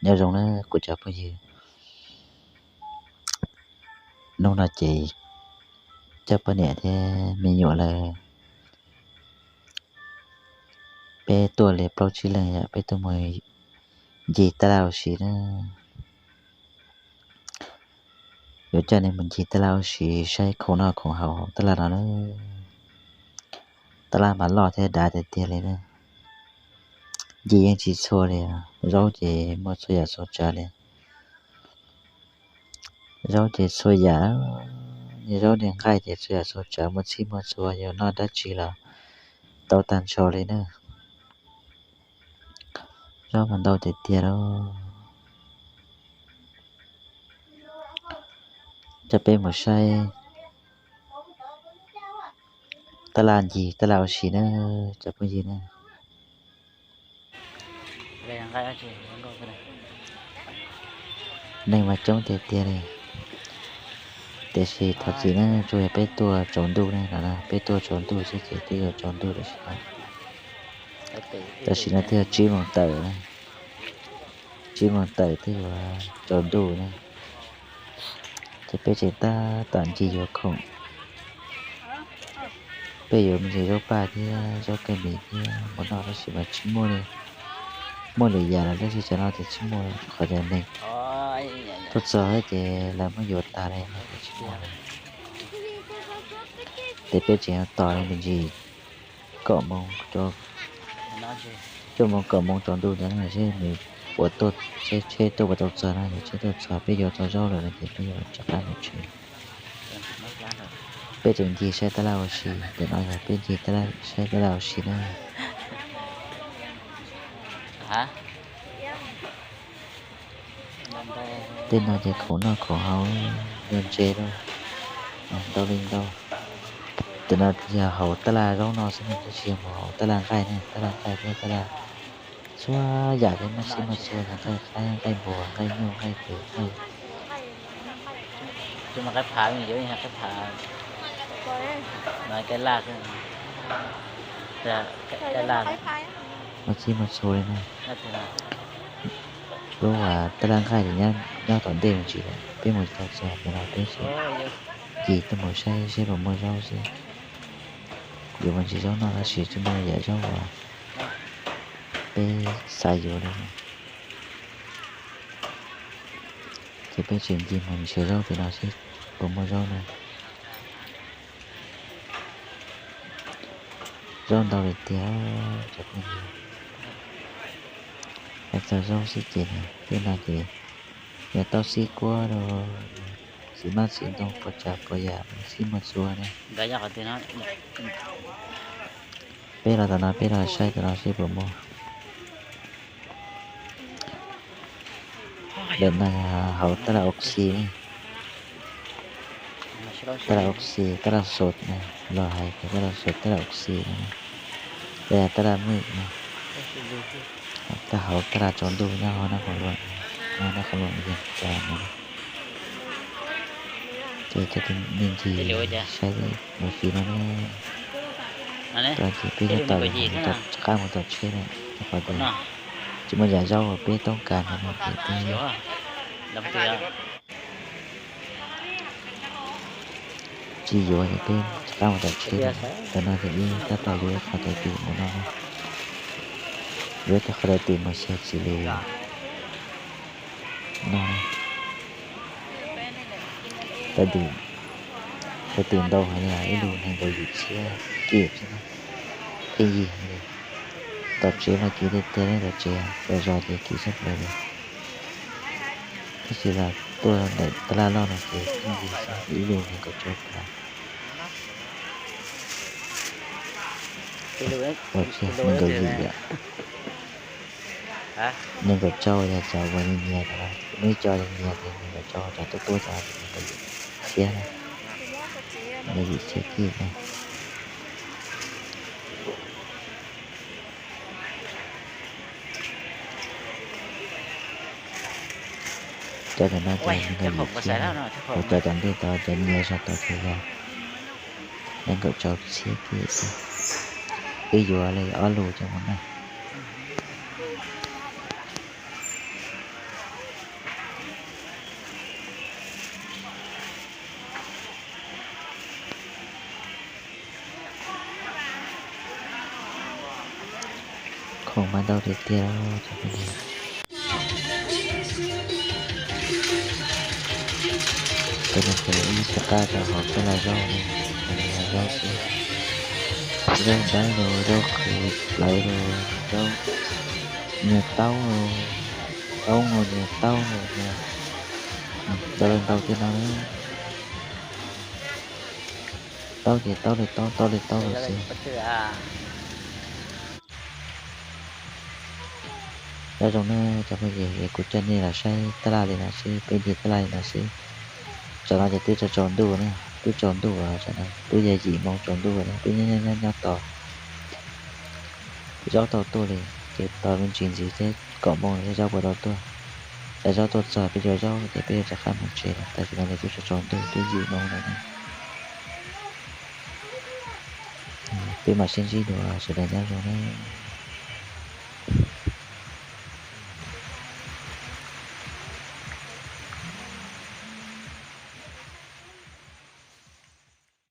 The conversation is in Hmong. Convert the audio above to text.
Nyob zoo na kuv cov phooj ywg, hnub no ces coj poj niam thiab me nyuam lawv, peb tuaj li plaub tsib leeg yom, peb tuaj mus ncig taj laj ua si na. Yuav coj nej mus ncig taj laj ua si saib khoom noj khoom haus hauv taj laj no na. Taj laj mas loj thiab dav tiag tiag li na. Ncig yeej tsis txhua li, zaub ces muaj txhua yam txhua tsav li. Zaub ces txhua yam, zaub niag nqaij ces txhua yam txhua tsav, muaj txhij muaj txhua, yuav noj dab tsi los tau tag nrho li na. Zaub mas ntau tiag tiag lauj. Coj peb mus saib taj laj ncig taj laj ua si na, cov phooj ywg na. Neeg mas coob tiag tiag li. Tiam sis thov txim na, tsuas yog peb tuaj tsaus ntuj ne no, peb tuaj tsaus ntuj xwb ces twb yuav tsaus ntuj tam sim no. Tam sim no twb yog tsib moos tawm, tsib moos tawm twb yuav tsaus ntuj na. Ces peb tseem tab tom ncig yuav khoom. Peb yuav me ntsis zaub paj thiab zaub kawg mis thiab mus noj tab sis mas tsis muaj li, muaj lwm yam los tab sis cov no ces tsis muaj qhov tias neeg tuaj txog ces lawv muab yuav tag li no ces tsis muaj li. Ces peb tseem tos li me ntsis kaum moos, cuaj moos kaum moos tsaus ntuj ntawd seb nws puas tuaj, seb tsheb tuaj puas tau txog no, yog tsheb tuaj txog peb yuav tau zaub lawm no ces peb yuav rov qab mus tsev. Peb tseem ncig saib taj laj ua si, ntawm no yog peb ncig saib taj laj ua si na. Tej no ces khoom noj khoom haus ntse ntse lauj, ntau li ntau. Ntawm no yog hauv taj laj zaub no xwb, tab sis yog mus hauv taj laj nqaij ne, taj laj nqaij thiab taj laj txhua yam li muaj txhij muaj txhua, nqaij qaib, nqaij npua, nqaij nyuj, nqaij tes, nqaij muaj txhij muaj txhua li na. Lub uas taj laj nqaij ces nyob tom ntej me ntsis lawm, peb mus tsis tau txog ntawm no, peb tseem ncig tuaj mus saib seb puas muaj zaub xwb. Yuav mus ntsis zaub noj tab sis tsis muaj yam zaub uas peb xav yuav li. Ces peb tseem ncig mus nrhiav zaub pem no seb puas muaj zaub na. Zaub ntau li tiag, cov phooj ywg. Hais txog zaub xwb ces tej no ces yog tauj xib kuab rau, txiv mab txiv ntoo puas tsav puas yam, muaj txhij muaj txhua ne. Peb los tom no, peb los saib tom no seb puas muaj. Ntawm no hauv taj laj ua si ne. Taj laj ua si, taj laj xos, los hais tias taj laj xos, taj laj ua si no. Tej yog taj laj mwj no. Taj hauv taj laj tsaus ntuj nyob hauv no qhov luam, no qhov luam yeej tsaus no. Ces cov me ntsis saib ua si no ne. Ces peb yuav tau qab mus tom tsheb lawm, rau qhov tias tsis muaj yam zaub uas peb toob kas ntawd no ces peb tsis yuav ces peb rov qab mus tom tsheb lawm. Ntawm no ces wb tab tom yuav ib qho tawv tus mus no, yuav ib qho tawv tus mus xyuas txiv lws no. Tawv tus, tawv tus ntau heev li, ib lus nees nkaum yim txhiab kij xwb na, pheej yig heev li. Tom tsev mas kiv tiag tiag, tom tsev, tom zos ces kiv tshaj plaws li. Tab sis los tuaj ntawm taj laj loj no ces pheej yig xwb, ib lus nees nkaum rau tas. Nees nkaum yim yom. Nees nkaum rau yog cov uas nyias nyias, muaj ib co nyias nyias ces nees nkaum rau, cov tuaj tuaj cov nees nkaum yim txhiab na, nees nkaum yim txhiab kij na. Cov ntawm no ces nees nkaum yim txhiab, hos cov tom ntej tod cov nyias zog tod ces yog nees nkaum rau txhiab kij xwb. Wb yuav li ob lus coj mus noj. Khoom mas ntau tiag tiag. Tus no ces ib txoj qab rau hauv txoj lag zaub, lag zaub xwb. Zaub dawb los zaub qhwv plawv los zaub, niag taub los, taub los niag taub los, ntau li ntau tiag no. Taub ces taub li taub, taub li taub los xwb. Nyob zoo na cov phooj ywg, es kuv coj nej los saib tab laj li no xwb, peb ncig tab laj li no xwb. Tsam no ces twb tsaus tsaus ntuj na, twb tsaus ntuj, tsam no twb yog yim moo tsaus ntuj na, peb nyob nyob nyob tos zaub tau tuaj li, ces tos me ntsis ntxiv thiab kaum moo thiab zaub puas tau tuaj. Yog zaub tuaj txog peb yuav zaub ces peb yuav rov qab mus tsev lawm, tam sim no ces twb tsaus tsaus ntuj twb yim moo lawm na. Peb mam sib ntsib dua, sawv daws nyob zoo na.